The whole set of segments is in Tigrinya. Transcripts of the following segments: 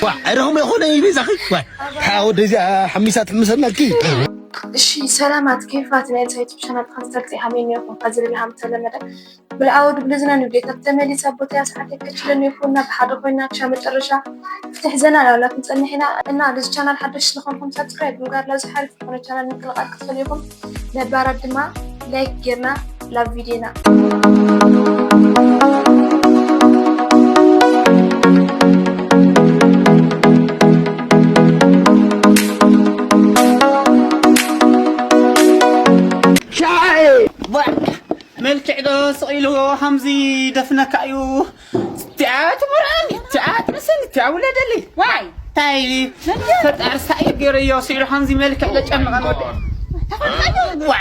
ዋ፣ ኣይረኹም ይኾነ ይቤዛኺ። ዋ፣ ሓ ወደዚኣ ሓሚሳ ትሕምሰናኪ። እሺ፣ ሰላማት ኬፋት ናይ ዩቱብ ቻናል ተኸታተልቲ፣ ሃመይ ኔርኩም? ከዚ ልልሃም ተለመደ ብልዓወዱ ብልዝና ንብዴታት ተመሊሳ ቦታያ ሰዓት የከችለን ይኹንና ብሓደ ኮይና ክሻ መጨረሻ ክትሕዘና ላውላ ክንጸንሕ ኢና። እና ልዚ ቻናል ሓደሽ ዝኾንኩም ሳብስክራይብ ምግባር ላብዚ ሓሪፍ ዝኾነ ቻናል ምቅልቃል ክትኽእሉ ኢኹም። ነባራት ድማ ላይክ ጌርና ላብ ቪድዮና። ሻይ! ዋ! መልክዕ ዶ ስቕ ኢሉ ሃምዚ ደፍነካ እዩ። እቲኣ ትመርዓኒ፣ እቲኣ ትምሰኒ፣ እቲኣ ውለደለይ። ዋይ! እንታይ ፈጣሪ ሳይ ገይረዮ ስኢሉ ሃምዚ መልክዕ ለጨምቐን ወደ ዋ!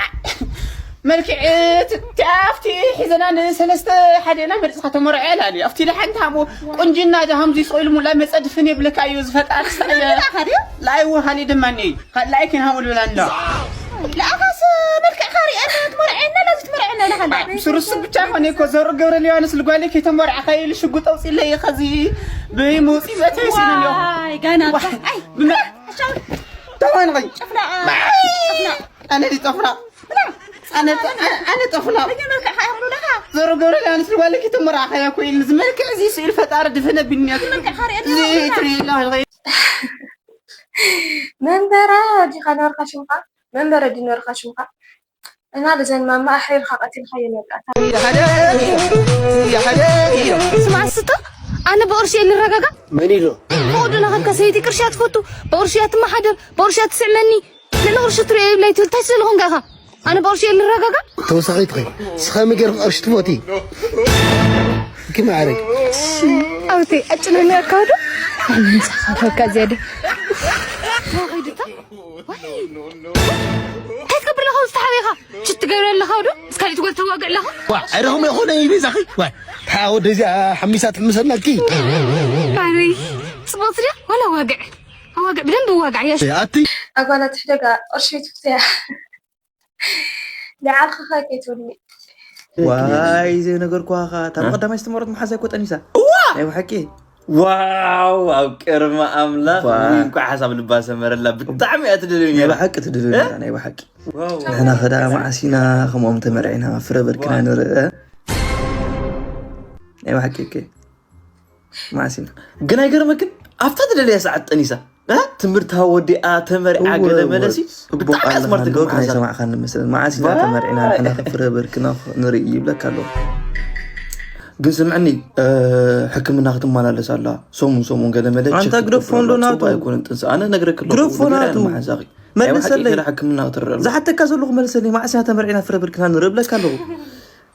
መልክዕ እቲ ኣብቲ ሒዘና ንሰለስተ ሓደና መሪፅካ ተመርዖ ይላል እዩ። ኣብቲ ደሓን ታሞ ቁንጅና ዶ ሃምዚ ስቕ ኢሉ ሙላ መፀድፍን የብለካ እዩ ዝፈጣሪ ሳይ። ላይዎ ሃሊ ድማ እኒ ካልኣይ ክንሃው ልብላ ኣሎ። ለኣኻስ መልክዕካ ሪኣና ትመርዐና፣ ላዚ ትመርዐና ለኻላ። ስሩስ ብቻ ኾነ እኮ ዘሩ ገብረ ሊዮንስ ልጓሌ ከይተመርዐ ኸይሉ ሽጉጥ ኣውፂለይ ኸዚ ብመውፂ መተይ ሲነ ኣለኹ። ዋይ፣ ጋና። ዋይ። ኣይ፣ ብመ- ኣሻው። ተዋን ኸይ። ጭፍና። ጭፍና። ኣነ ዲ ጠፍራ። ብላ። ኣነ ጠ- ኣነ ጠፍራ። በየ መልክዕካ ይኽእሉ ለኻ። ዘሩ ገብረ ሊዮንስ ልጓሌ ከይተመርዐ ኸያ እኮ ኢሉ ዝመልክዕ እዚ ስኢል ፈጣሪ ድፍነ ብንያት። መልክዕካ ሪኣና። እዚ ትርኢ ኣለኻ። መንበረ ዲኻ ነርካ ሽምካ? መንበረ ዲ ነርካ ሽምካ? እና ለዘን ማማ ኣሕሪርካ ቀቲልካ የመጣታ። ስማዕ ስተ፣ ኣነ ብቕርሺ እየ ልረጋጋ። መን ኢሉ? ብቑዱ ናኸልካ ሰይቲ ቅርሺ እያ ትፈቱ፣ ብቕርሺ እያ ትመሓደር፣ ብቕርሺ እያ ትስዕመኒ። ልዕሊ ቅርሺ ትሪኦ የብላይ ትብል፣ ታይ ስለ ዝኾንካ ኢኻ? ኣነ ብቕርሺ እየ ልረጋጋ። ተወሳኺት ኸይ፣ ስኻ መገር ብቕርሺ ትፈቲ። ክማዕረግ። ኣውቴ፣ ኣጭነኒ ኣካውዶ? ኣይ፣ ምን ሰኻፈካ ዝያደ? እንታይ ትገብር ኣለኻ? ዝተሓቢኻ? ችት ትገብር ኣለኻ ዶ? ምስ ካሊእ ትጎል ተዋግዕ ኣለኻ? ዋ፣ ኣይረኹም ይኾነ ይቤዛኺ? ዋ፣ ሓ ወደዚኣ ሓሚሳ ትሕምሰናኪ። ኣይ፣ ጽቡቕ ስለ ዋላ ዋግዕ። ዋግዕ፣ ብደንብ ዋግዕ፣ ያሽ። ኣቲ። ኣጓላት ሕደጋ፣ ቅርሺ ትፍትያ። ንዓልኽኻ ከይትብልኒ። ዋይ፣ ዘይነገርኳኻ፣ እታ እ? ብቐዳማይ ዝተመርዖት መሓዛ እኮ ጠኒሳ። እዋ! ናይ ብሓቂ። ዋው፣ ኣብ ቅድሚ ኣምላኽ። ዋ። ውይ፣ እንኳዕ ሓሳብ ልባ ሰመረላ። ብጣዕሚ እያ ትደልዮ ናይ ነይራ። ብሓቂ ትደልዮ እ? ነይራ፣ ናይ ብሓቂ። ዋው። ንሕና ኸዳ መዓስ ኢና ከምኦም ተመርዒና ፍረ በርክና ንርኢ? ናይ ብሓቂ፣ ኦኬ። መዓስ ኢና? ግን ኣይገርመክን? ኣብታ ትደልያ ሰዓት ጠኒሳ። እ? ትምህርታ ወዲኣ ተመርዓ እወ፣ ገለ እወ። መለሲ ጽቡቕ ብጣዕሚ ኣላ ስማርት ገርመ ሓሳብ። ኣይሰማዕካን መሰለኒ። መዓስ ኢና ባይ። ተመርዒና ንሕና ፍረ በርክና ንርኢ ይብለካ ኣለኹ። ግን ስምዕኒ፣ እ፣ ሕክምና ክትመላለስ ኣላ። ሰሙን ሰሙን ገለ መለ ኣንታ ቸክ ግደፎ ክትገብር እንዶ ኣላ። ጽቡቕ ናቱ። ኣይኮነን ጥንሲ። ኣነ ነግረክ ኣለኹ። ግደፎ ንገርያ ናቱ። ንመሓዛኺ። ናይ ብሓቂ መልሰለይ። ገለ ሕክምና ክትርኢ ኣላ። ዝሓተካ ዘለኹ መልሰለይ። መዓስ ኢና ተመርዒና ፍረ በርክና ንርኢ እብለካ ኣለኹ።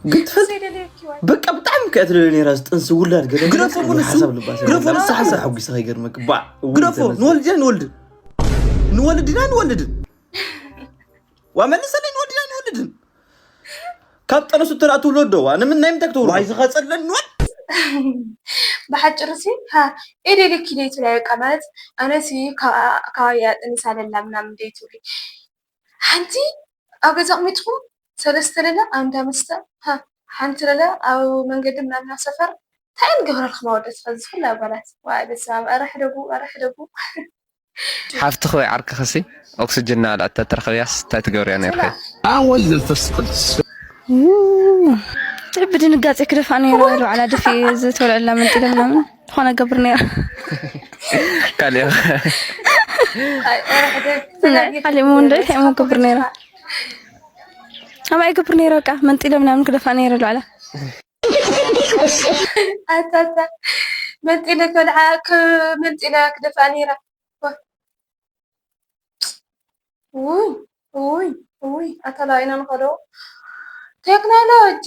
ግን ትፈልጥ ዘይደልየኪ ወይ? በቃ ብጣዕሚ ከእትለለ ነይራ ዝጥንሲ ውላድ ገለ ግደፎ ገለ ንሱ። ሓሳብ ልባ ሰብ ግደፎ የለን። ንሱ ሓሳብ ሓሳብ። ሓጒስኻ ይገርመክ። ባ፣ ውይ፣ ግደፎ። ተመስገን። ንወልድ ኢና ንወልድ። ንወልድ ኢና ንወልድን። ዋ፣ መልሰለይ፣ ንወልድ ኢና ንወልድን። ካብ ጠነሱ ተራ ትውለዶ፣ ዋ፣ ንምን ናይ ምንታይ ክትውለዶ? ዋይ፣ ዝኸጸለን ንወልድ። ብሓጭር ሲ፣ ሃ፣ ኤደይ ልኪ ደይ ትብላይ በቃ፣ ማለት፣ ኣነ ሲ፣ ካብ፣ ካብ እያ ጠኒሳ ለላ ምናምን ደይ ትብሊ። ሓንቲ ኣብ ገዛ ኣቕሚጥኩም ሰለስተ ለለ ኣብ እንዳ መስተ፣ ሃ፣ ሓንቲ ለለ ኣብ መንገዲ ምናምን ኣብ ሰፈር፣ እንታይ እየን ገብረልኩም ኣወዳት ኸዚ ኩላ ኣጓላት? ዋይ በስመ ኣብ፣ ኧረ ሕደጉ፣ ኧረ ሕደጉ። ሓፍትኺ ወይ ዓርክኺሲ ኦክስጅን እናበልዐት ተትረኽብያስ እንታይ ትገብርያ ነይርኺ? ሰላም። ኣወል መንፈስ ቅዱስ። ው፣ ብድንጋጼ ክደፋ ነይረ፣ ባዕላ ደፊ ዝተወልዐላ መንጢለ ምናምን ዝኾነ ገብር ነይረ። ካልእ ኣይ፣ ኧረ ሕደግ፣ ተጋጊ። ካልእ እውን እንታይ እሞ ክገብር ነይረ? ኣባይ ክገብር ነይረ፣ በቃ መንጢለ ምናምን ክደፋ ነይረ ባዕላ። ኣታ፣ ኣታ፣ መንጢለ ከልዓ፣ ክ-፣ መንጢለ ክደፋ ነይረ። ውይ፣ ውይ፣ ውይ፣ ኣታ ላይና ንኸዶ ቴክኖሎጂ።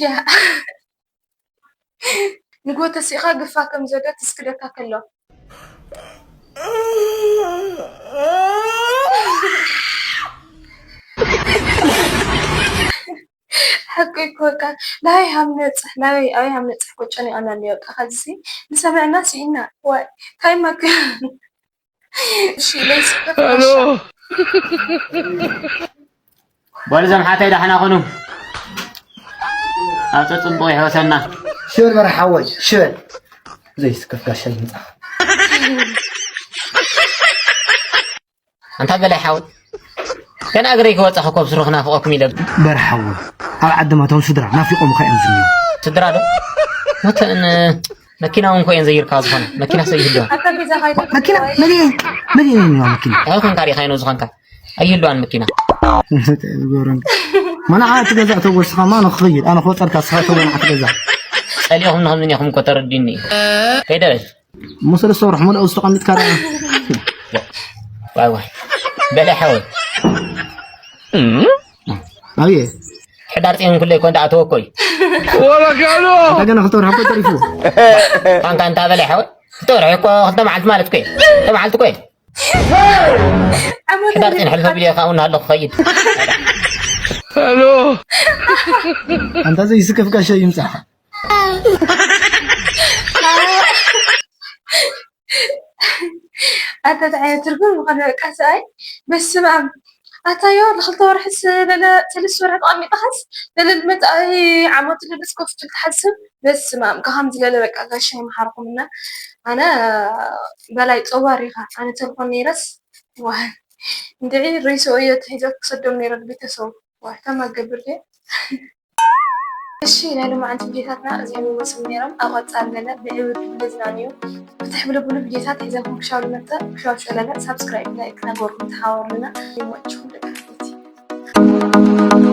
ንጎ ተሲኻ ግፋ ከም ዘሎ ትስክለካ ከሎ። ሓቂ እኮ በቃ፣ ናይ ሃም ነጽሕ፣ ናይ ኣበይ ሃም ነጽሕ እኮ ጨኒቐና እኒኦ። በቃ፣ ኸዚ ሲ ንሰምዕና ስኢና። ዋይ፣ እንታይ ማክ-፣ እሺ፣ ለይስ ሄሎ። ጓል ዘምሓተይ ዳሕና ኹኑ። ኣብ ጽጽንቡቕ ይሕወሰና። ሽበል መራሕ ሓወይ፣ ሽበል። ዘይስከፍ ጋሻ ይምጻ። ኣንታ በላይ ሓወይ፣ ገና እግረይ ክወጽእ ከኮብ ስሩ ክናፍቐኩም ኢለ። በርሓወ፣ ኣብ ዓዲ ማቶም ስድራ ናፊቖምኻ እዮም ዝኒዉ። ስድራ ዶ? መተን መኪና እውን ኮየን ዘይርካ ዝኾነ መኪና ሰይህልዋ። ኣታ ገዛ ኻይዶ መኪና መን እየ? መን እየ? መኪና እንታይ ኮንካ ዲኻ ይኖ ዝኾንካ? ኣይህልዋን መኪና። ዝገብረን መናዓ እቲ ገዛ እተጎስኻ ማ ንኽኸይድ ኣነ ክወፀልካ ስኻ ተጎናዓ እቲ ገዛ። ጸሊኹም ንኸምዝን ኢኹም እኮ ተረዲኒ። ከይደረሽ እሞ ሰለስተ ወርሒ ሙሉእ ውስጥ ተቐሚጥካ ደኣ። ዋይ ዋይ። በለ ሓወይ። ኣብየ። ሕዳር ፂን ኩለ ይኮን ደኣ ተወኮይ። ወረጋሎ። ኣታ ገና ክልተ ወርሒ እኮ ተሪፉ። ኳንካ እንታ በለ ሓወይ። ክልተ ወርሒ እኮ ክልተ መዓልቲ ማለት እኮ እዩ። ክልተ መዓልቲ እኮ እዩ። ሕዳር ፂን ሕልፈ ቢልዮ ካብኡ እናሃለኹ ክኸይድ። ሄሎ። ኣንታ ዘይስከፍ ጋሻ ይምጻኻ። ኣታ እንታይ ዓይነት ትርጉም ምኾነ በቃ ሰብኣይ። በስመ ኣብ። ኣታዮ ንክልተ ወርሕስ ለለ ሰለስተ ወርሒ ተቐሚጥኻስ ለለ ልመጻኢ ዓመቱ ለለስ ኮፍ ትብል ትሓስብ። በስመ ኣብ። ካብ ከምዚ ለለ በቃ ጋሻ ይምሓርኩም እና ኣነ በላይ ጸዋር ኢኻ። ኣነ ተልኮን ነይረስ ዋይ እንድዒ ሬስኦ እየ ተሒዘ ክሰዶም ነይረ ቤተሰቡ። ዋይ ከማ ገብር ድየ? እሺ ናይ ሎማዓንቲ ቪዲዮታትና እዚኦም ይመስሉ ነይሮም። ኣብ ቀጻሊ ለለ ብዕብድ ብዝናንዩ ብትሕ ብልብሉ ቪዲዮታት ሒዘልኩም ክሻው ልመጽእ። ክሻው ሸለለ ሳብስክራይብ ላይክ ናገርኩም ተሓወሩና። ይመችኹም ደቂ ሓበይቲ።